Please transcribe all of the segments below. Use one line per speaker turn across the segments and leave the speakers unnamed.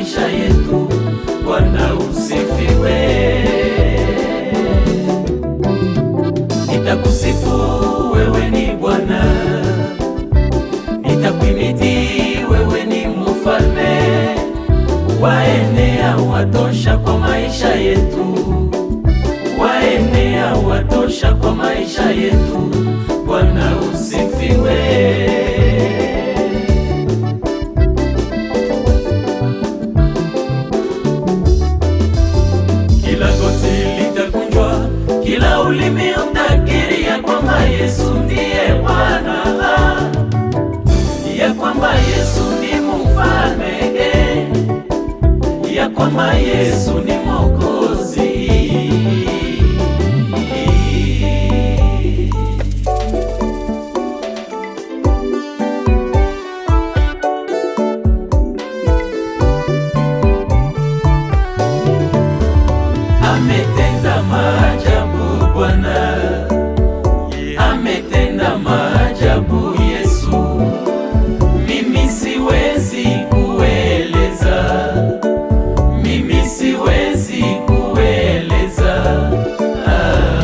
maisha yetu. Bwana usifiwe. Nitakusifu wewe ni Bwana, nitakuhimidi wewe ni mfalme, waenea watosha kwa maisha yetu, waenea watosha kwa maisha yetu. Bwana usifiwe. Kila goti litakunjwa, kila ulimi utakiri ya kwamba Yesu ndiye Bwana, ya kwamba Yesu ni mfalme, ya kwamba Yesu ni Mwokozi. Ametenda maajabu Bwana, ametenda maajabu Yesu, mimi siwezi kueleza, mimi siwezi kueleza. Ah,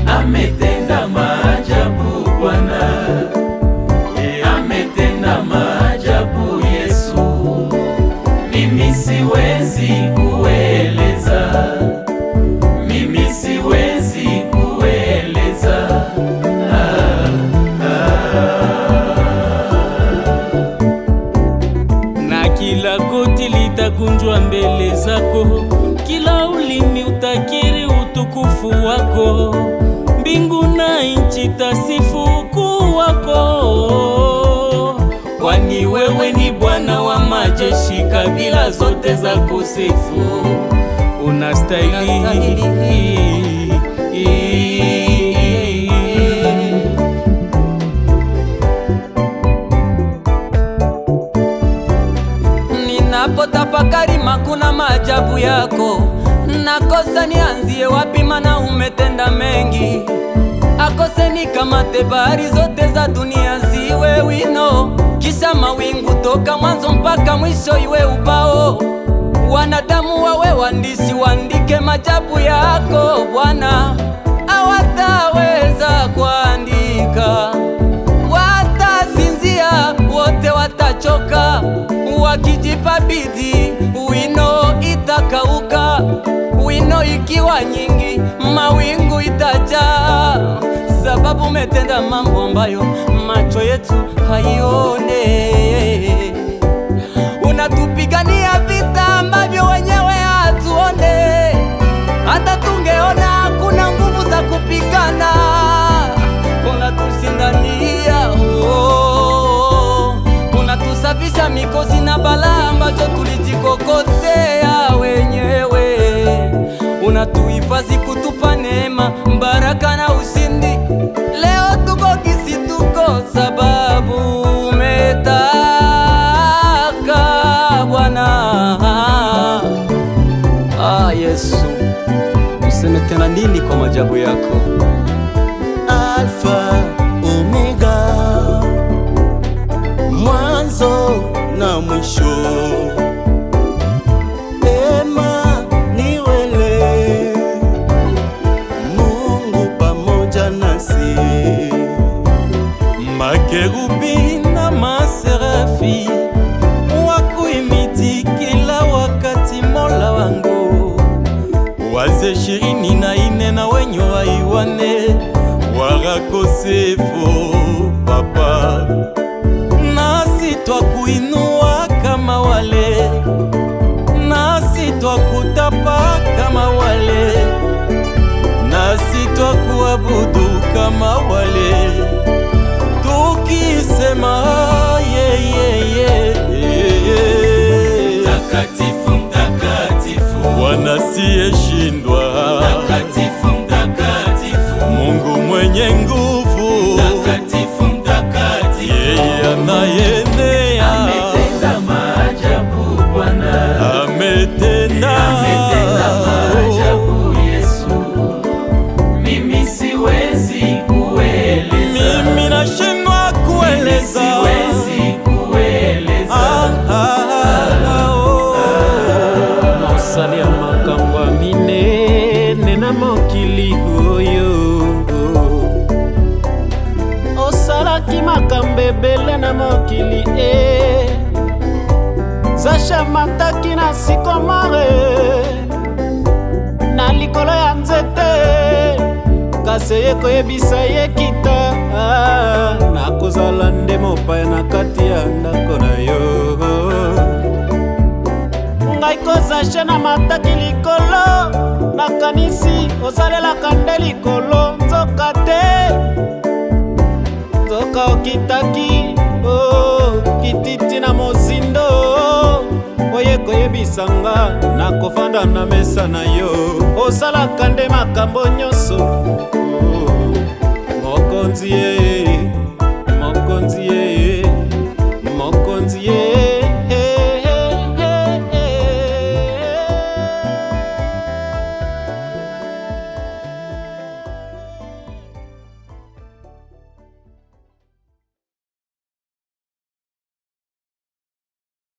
ah. Ametenda maajabu Bwana, ametenda maajabu Yesu, mimi siwezi kueleza, mimi siwezi kueleza. Ah, ah.
Na kila goti litakunjwa mbele zako, kila ulimi utakiri utukufu wako. Mbingu na nchi tasifu ukuu wako, kwani wewe ni Bwana wa majeshi, kabila zote za kusifu. Unastahili.
Ninapotafakari makuna maajabu yako, nakosa nianzie wapi, mana umetenda mengi. Akose nikamate bahari zote za dunia ziwe wino, kisha mawingu toka mwanzo mpaka mwisho iwe ubao. Wanadamu wawe waandishi, waandike maajabu yako Bwana, hawataweza kuandika, watasinzia wote, watachoka wakijipa bidii, wino itakauka, wino ikiwa nyingi, mawingu itajaa, sababu umetenda mambo ambayo macho yetu haione. Unatupigania vita ambavyo wenyewe hatuone, hata tungeona hakuna nguvu za kupigana. Unatushindania, oh, unatusafisha mikosi na balaa ambazo tulijikokotea wenyewe. Unatuhifadhi kutupa neema, baraka na ushindi. Leo tuko gisi tuko sababu umetaka Bwana. Ah, Yesu, useme tena nini kwa maajabu yako?
Alfa Omega, mwanzo na mwisho. Emanuele, Mungu pamoja nasi.
Makerubi na maserafi wakuimiti kila wakati, Mola wangu. Waze 24 na wenye waiwane warakosefu Papa, nasi twakuinua kama wale, nasi twakutapa kama wale, nasi twakuabudu kama wale, tukisema ye, ye, ye, ye.
Mtakatifu, mtakatifu,
Bwana siyeshindwa,
mtakatifu, mtakatifu,
Mungu mwenye nguvu,
mtakatifu, mtakatifu,
yeye anayenea
ametenda maajabu Bwana,
ametenda,
ametenda maajabu Yesu, mimi siwezi kueleza,
mimi nashindwa
mimi
kueleza.
siwezi
Amataki na sycomore na likolo ya nzete, kasi eye koyebisa ye kita, nakozala nde mopaya na kati ya ndako na yo. Ngai kozashe na mataki likolo, nakanisi osalelaka nde likolo, nzoka te, nzoka okitaki oh, kititi na mozindo, oye koyebisa nga nakofanda na mesa na yo. Osalaka nde makambo nyonso oh, mokonzi ye.